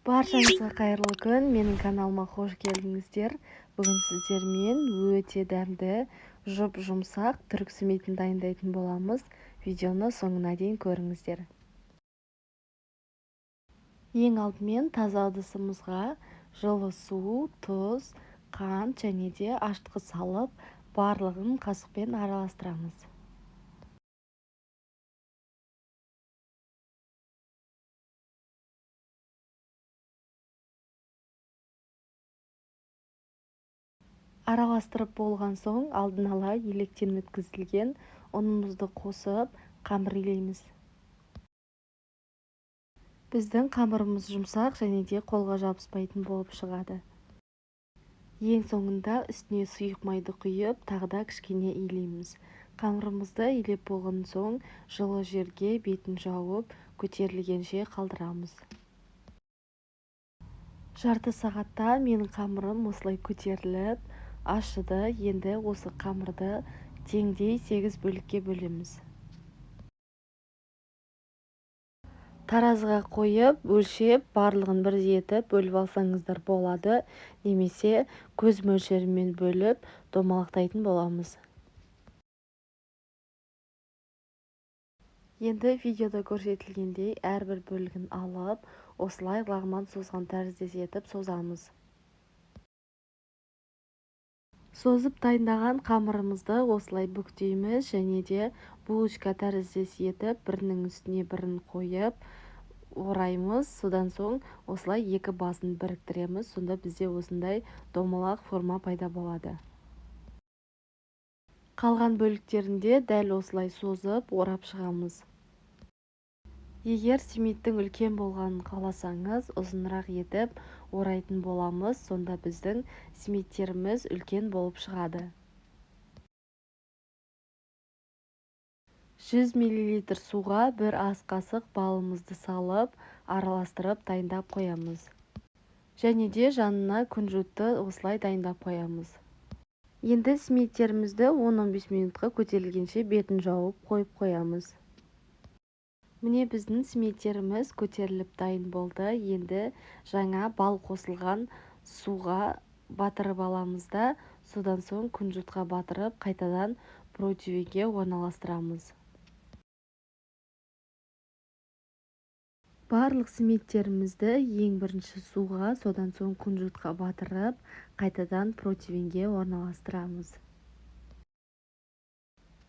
Баршаңызға қайырлы күн, менің каналыма қош келдіңіздер. Бүгін сіздермен өте дәмді, жұп-жұмсақ түрік сімитін дайындайтын боламыз. Видеоны соңына дейін көріңіздер. Ең алдымен таза ыдысымызға жылы су, тұз, қант және де ашытқы салып, барлығын қасықпен араластырамыз. Араластырып болған соң алдын ала електен өткізілген ұнымызды қосып қамыр илейміз. Біздің қамырымыз жұмсақ және де қолға жабыспайтын болып шығады. Ең соңында үстіне сұйық майды құйып, тағы да кішкене илейміз. Қамырымызды илеп болған соң жылы жерге бетін жауып, көтерілгенше қалдырамыз. Жарты сағатта менің қамырым осылай көтеріліп, ашыды. Енді осы қамырды теңдей 8 бөлікке бөлеміз. Таразыға қойып, өлшеп, барлығын бірдей етіп бөліп алсаңыздар болады, немесе көз мөлшерімен бөліп домалақтайтын боламыз. Енді видеода көрсетілгендей әрбір бөлігін алып, осылай лағман созған тәріздес етіп созамыз. Созып дайындаған қамырымызды осылай бүктейміз және де булочка тәріздес етіп бірінің үстіне бірін қойып ораймыз. Содан соң осылай екі басын біріктіреміз. Сонда бізде осындай домалақ форма пайда болады. Қалған бөліктерінде дәл осылай созып орап шығамыз. Егер симиттің үлкен болғанын қаласаңыз, ұзынырақ етіп орайтын боламыз. Сонда біздің симиттеріміз үлкен болып шығады. 100 миллилитр суға бір ас қасық балымызды салып, араластырып дайындап қоямыз. Және де жанына күнжутты осылай дайындап қоямыз. Енді симиттерімізді 10-15 минутқа көтерілгенше бетін жауып қойып қоямыз. Міне біздің симиттеріміз көтеріліп дайын болды. Енді жаңа бал қосылған суға батырып аламыз да, содан соң күнжутқа батырып, қайтадан противенге орналастырамыз. Барлық симиттерімізді ең бірінші суға, содан соң күнжутқа батырып, қайтадан противенге орналастырамыз.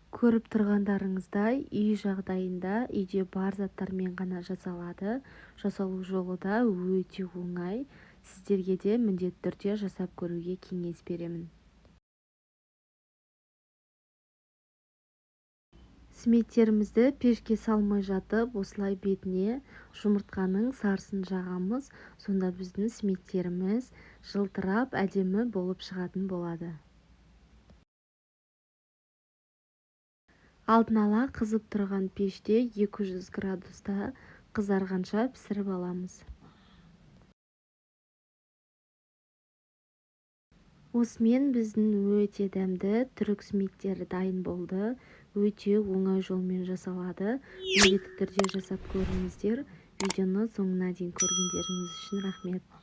Көріп тұрғандарыңыздай, үй жағдайында үйде бар заттармен ғана жасалады. Жасалу жолы да өте оңай. Сіздерге де міндетті түрде жасап көруге кеңес беремін. Симиттерімізді пешке салмай жатып, осылай бетіне жұмыртқаның сарысын жағамыз. Сонда біздің симиттеріміз жылтырап, әдемі болып шығатын болады. Алдын ала қызып тұрған пеште 200 градуста қызарғанша пісіріп аламыз. Осымен біздің өте дәмді түрік симиттері дайын болды. Өте оңай жолмен жасалады. Міндетті түрде жасап көріңіздер. Видеоны соңына дейін көргендеріңіз үшін рахмет.